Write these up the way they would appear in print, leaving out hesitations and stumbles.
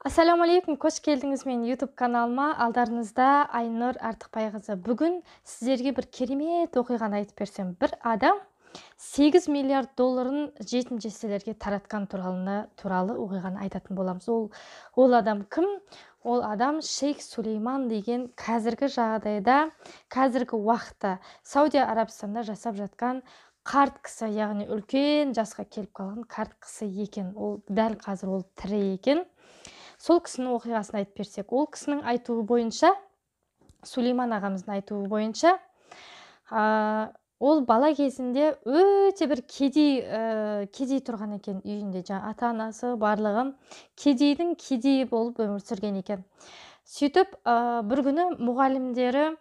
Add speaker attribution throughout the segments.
Speaker 1: Ассалаумағалейкум, қош келдіңіз менің YouTube каналыма. Алдарыңызда Айнұр Артықбайқызы. Бүгін сіздерге бір керемет оқиғаны айтып берсем. Бір адам 8 миллиард долларын жетім жесірлерге таратқан туралы оқиғаны айтатын боламыз. Ол адам кім? Ол адам Шейх Сулейман деген, қазіргі жағдайда, қазіргі уақытта Саудия Арабстанда жасап жатқан қарт кісі, яғни үлкен жасқа келіп қалған қарт кісі екен. Ол дәл қазір ол тірі екен. Сол кісінің оқиғасын айтып берсек, ол кісінің айтуы бойынша, Сулейман ағамыздың айтуы бойынша, ол бала кезінде өте бір кедей тұрған екен үйінде, жаңа ата-анасы барлығы кедейдің кедейі болып өмір сүрген екен. Сөйтіп, бір күні мұғалімдері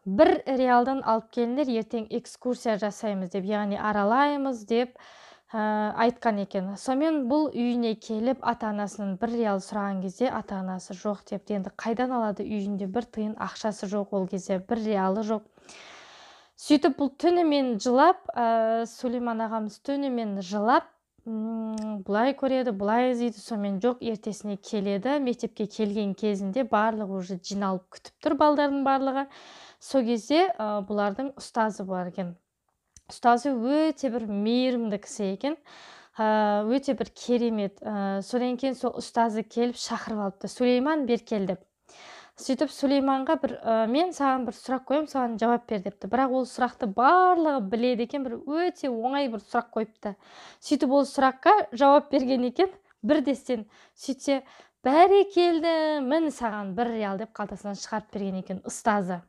Speaker 1: бір реалдан алып келіңдер, ертең экскурсия жасаймыз деп, яғни аралаймыз деп айтқан екен. Сонымен бұл үйіне келіп, ата-анасынан бір реал сұраған кезде, ата-анасы жоқ депті. Енді қайдан алады, үйінде бір тиын ақшасы жоқ, ол кезде бір реалы жоқ. Сөйтіп бұл түнімен жылап, Сулейман ағамыз түнімен жылап, былай көреді, былай іздейді, сонымен жоқ, ертесіне келеді. Мектепке келген кезінде барлығы уже жиналып күтіп тұр, балдардың барлығы. Сол кезде бұлардың ұстазы бар екен. Ұстазы өте бір мейірімді кісі екен, өте бір керемет. Содан кейін сол ұстазы келіп шақырып алыпты, Сулейман бер кел деп. Сөйтіп Сулейманға бір, мен саған бір сұрақ қоямын, саған жауап бер депті. Бірақ ол сұрақты барлығы біледі екен, бір өте оңай бір сұрақ қойыпты. Сөйтіп ол сұраққа жауап берген екен бірдестен. Сөйтсе, бәрекелді, міне саған бір реал деп қалтасынан шығарып берген екен ұстазы.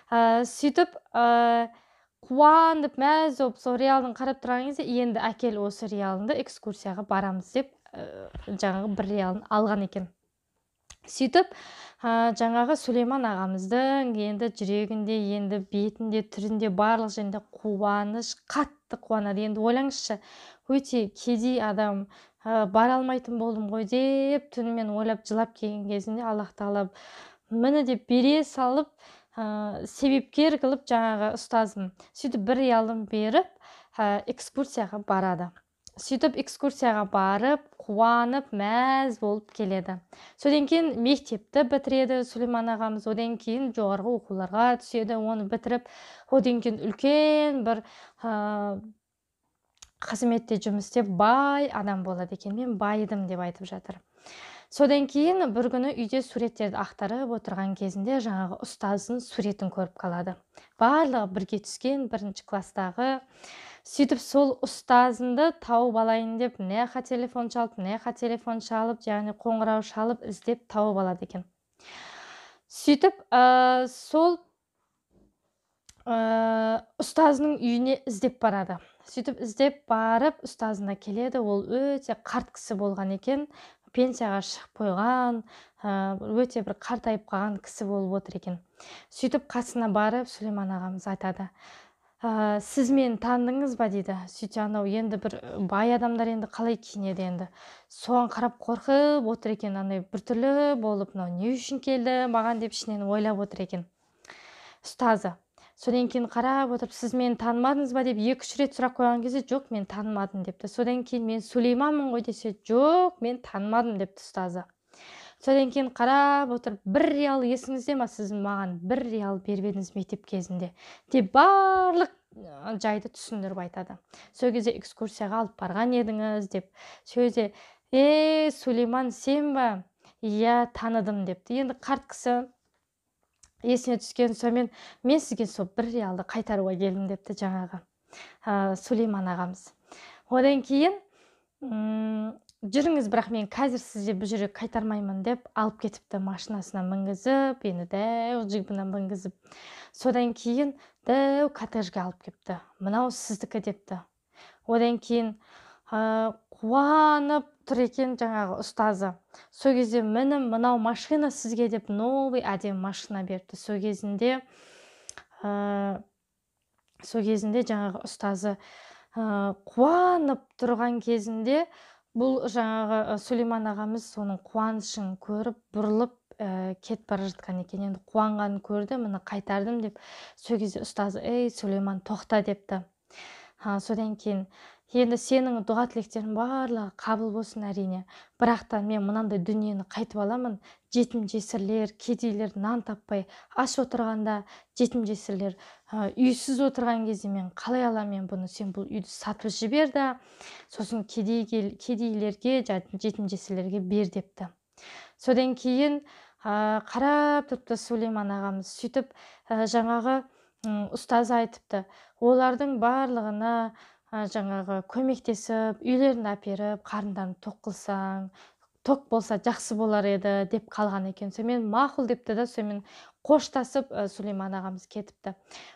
Speaker 1: Сөйтіп қуанып мәз болып сол реалдың қарап тұрған кезде, енді әкел осы реалыңды, экскурсияға барамыз деп, жаңағы бір реалын алған екен. Сөйтіп, жаңағы Сулейман ағамыздың енді жүрегінде, енді бетінде, түрінде, барлық жерінде қуаныш, қатты қуанады. Енді ойлаңызшы, өте кедей адам, бара алмайтын болдым ғой деп түнімен ойлап жылап келген кезінде Аллах тағала міне деп бере салып, себепкер қылып жаңағы ұстазын. Сөйтіп бір реалын беріп, экскурсияға барады. Сөйтіп экскурсияға барып, қуанып, мәз болып келеді. Содан кейін мектепті бітіреді Сулейман ағамыз, одан кейін жоғарғы оқуларға түседі, оны бітіріп, одан кейін үлкен бір қызметте жұмыс істеп, бай адам болады екен. Мен байыдым деп айтып жатыр. Содан кейін бір күні үйде суреттерді ақтарып отырған кезінде жаңағы ұстазының суретін көріп қалады. Барлығы бірге түскен бірінші класстағы. Сөйтіп сол ұстазымды тауып алайын деп нәға телефон шалып, нәға телефон шалып, яғни қоңырау шалып іздеп тауып алады екен. Сөйтіп, сол ұстазының үйіне іздеп барады. Сөйтіп іздеп барып ұстазына келеді. Ол өте қарт кісі болған екен, пенсияға шығып қойған, өте бір қартайып қалған кісі болып отыр екен. Сөйтіп қасына барып Сулейман ағамыз айтады, сіз мені таныдыңыз ба дейді. Сөйтсе анау енді бір бай адамдар енді қалай киінеді енді. Соған қарап қорқып отыр екен, андай біртүрлі болып, мынау не үшін келді маған деп ішінен ойлап отыр екен ұстазы. Содан кейін қарап отырып, сіз мені танымадыңыз ба деп екі-үш рет сұрақ қойған кезде, жоқ, мен танымадым депті. Содан кейін мен Сулейманмын ғой десе, жоқ, мен танымадым депті ұстазы. Содан кейін қарап отырып, бір реал есіңізде ма, сіз маған бір реал беріп едіңіз мектеп кезінде деп барлық жайды түсіндіріп айтады. Сол кезде экскурсияға алып барған едіңіз деп. Сол кезде, Сулейман сен ба? Иә, таныдым депті. Енді қарт кісі есіне түскен, сонымен мен сізге сол бір реалды қайтаруға келдім депті жаңағы, Сулейман ағамыз. Одан кейін, жүріңіз, бірақ мен қазір сізге бұл жерге қайтармаймын деп алып кетіпті, машинасына мінгізіп, енді дәу джипына мінгізіп. Содан кейін дәу коттеджге алып кетті. Мынау сіздікі депті. Одан кейін, қуанып тұр екен жаңағы ұстазы. Сол кезде міне мынау машина сізге деп новый әдемі машина беріпті. Сол кезінде жаңағы ұстазы, қуанып тұрған кезінде бұл жаңағы, Сулейман ағамыз соның қуанышын көріп, бұрылып, кетіп бара жатқан екен. Енді қуанғанын көрді, міне қайтардым деп. Сол кезде ұстазы, ей, Сулейман, тоқта депті. Содан кейін Енді сенің дұға тілектерің барлығы қабыл болсын әрине. Бірақ та мен мынандай дүниені қайтып аламын. Жетім жесірлер, кедейлер нан таппай аш отырғанда, жетім жесірлер үйсіз отырған кезде мен қалай аламын мен бұны? Сен бұл үйді сатып жібер да, сосын кедейлерге, жетім жесірлерге бер депті. Содан кейін қарап тұрыпты Сулейман ағамыз. Сөйтіп жаңағы ұстаз айтыпты, олардың барлығына жаңағы көмектесіп, үйлерін әперіп, қарындарын тоқ қылсаң, тоқ болса жақсы болар еді деп қалған екен. Сонымен мақұл депті да, сонымен қоштасып Сулейман ағамыз кетіпті.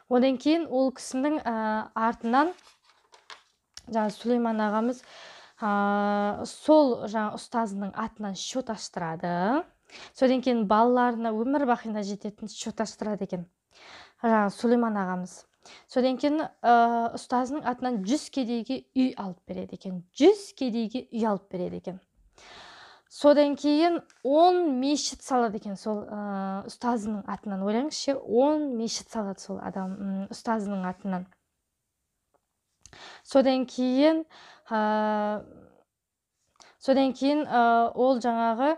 Speaker 1: Одан кейін ол кісінің артынан жаңа Сулейман ағамыз сол жаңа ұстазының атынан счет аштырады. Содан кейін балаларына өмір бақиына жететін счет аштырады екен жаңа Сулейман ағамыз. Содан кейін ұстазының атынан 100 кедейге үй алып береді екен. 100 кедейге үй алып береді екен. Содан кейін 10 мешіт салады екен сол ұстазының атынан. Ойлаңызшы, 10 мешіт салады сол адам ұстазының атынан. Содан кейін ол жаңағы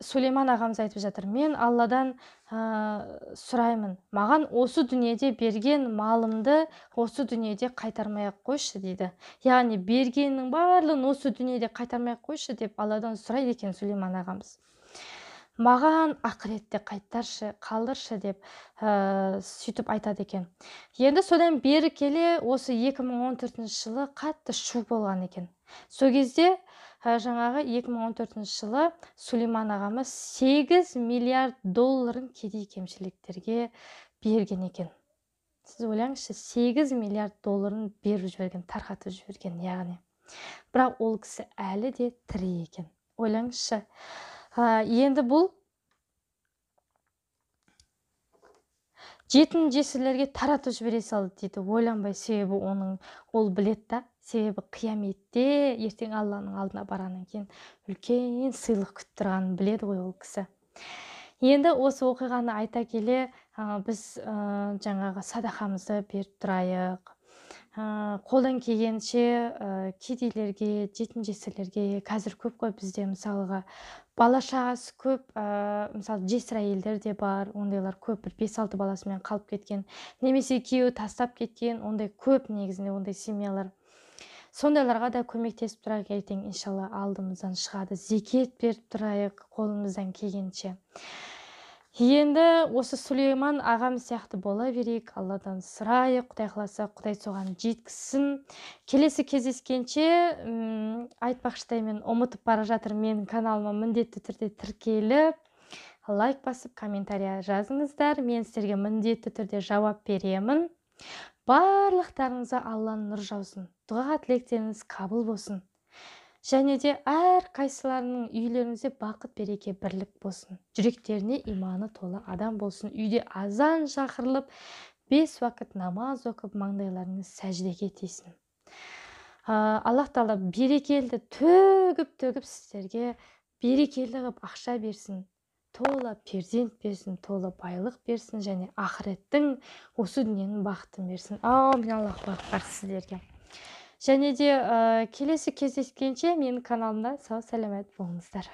Speaker 1: Сулейман ағамыз айтып жатыр, мен Алладан сұраймын, маған осы дүниеде берген малымды осы дүниеде қайтармай ақ қойшы дейді. Яғни бергеннің барлығын осы дүниеде қайтармай ақ қойшы деп Алладан сұрайды екен Сулейман ағамыз. Маған ақыретте қайтаршы, қалдыршы деп сөйтіп айтады екен. Енді содан бері келе осы 2014 жылы қатты шу болған екен. Сол кезде жаңағы 2014 жылы Сулейман ағамыз 8 миллиард долларын кедей кемшіліктерге берген екен. Сіз ойлаңызшы, 8 миллиард долларын беріп жіберген, тарқатып жіберген, яғни. Бірақ ол кісі әлі де тірі екен. Ойлаңызшы. Енді бұл жетім жесірлерге таратып жібере салды дейді, ойланбай, себебі оның ол біледі да, себебі қияметте ертең Алланың алдына барғаннан кейін үлкен сыйлық күтіп тұрғанын біледі ғой ол кісі. Енді осы оқиғаны айта келе біз жаңағы садақамызды беріп тұрайық. Қолдан келгенше кедейлерге, жетім жесірлерге, қазір көп қой бізде, мысалға бала шағасы көп, мысалы жесір әйелдер де бар, ондайлар көп, бір 5-6 баласымен қалып кеткен, немесе күйеуі тастап кеткен, ондай көп негізінде ондай семьялар. Сондайларға да көмектесіп тұрайық, ертең иншалла алдымыздан шығады, зекет беріп тұрайық қолымыздан келгенше. Енді осы Сулейман ағам сияқты бола берейік, Алладан сұрайық, Құдай қаласа, Құдай соған жеткізсін. Келесі кездескенше, айтпақшыдай мен ұмытып бара жатыр, менің каналыма міндетті түрде тіркеліп, лайк басып, комментария жазыңыздар. Мен сіздерге міндетті түрде жауап беремін. Барлықтарыңызға Алланың нұры жаусын, дұға тілектеріңіз қабыл болсын. Және де әр қайсыларының үйлеріңізде бақыт, береке, бірлік болсын. Жүректеріне иманы толы адам болсын. Үйде азан шақырылып, 5 уақыт намаз оқып, маңдайларыңыз сәждеге тисін. Аллах тағала берекелді төгіп-төгіп сіздерге берекелі қылып ақша берсін. Тола перзент берсін, тола байлық берсін, және ақыреттің осы дүниенің бақытын берсін. Аумин. Аллаху акбар сіздерге. Және де келесі кездескенше менің каналымда сау-саламат болыңыздар.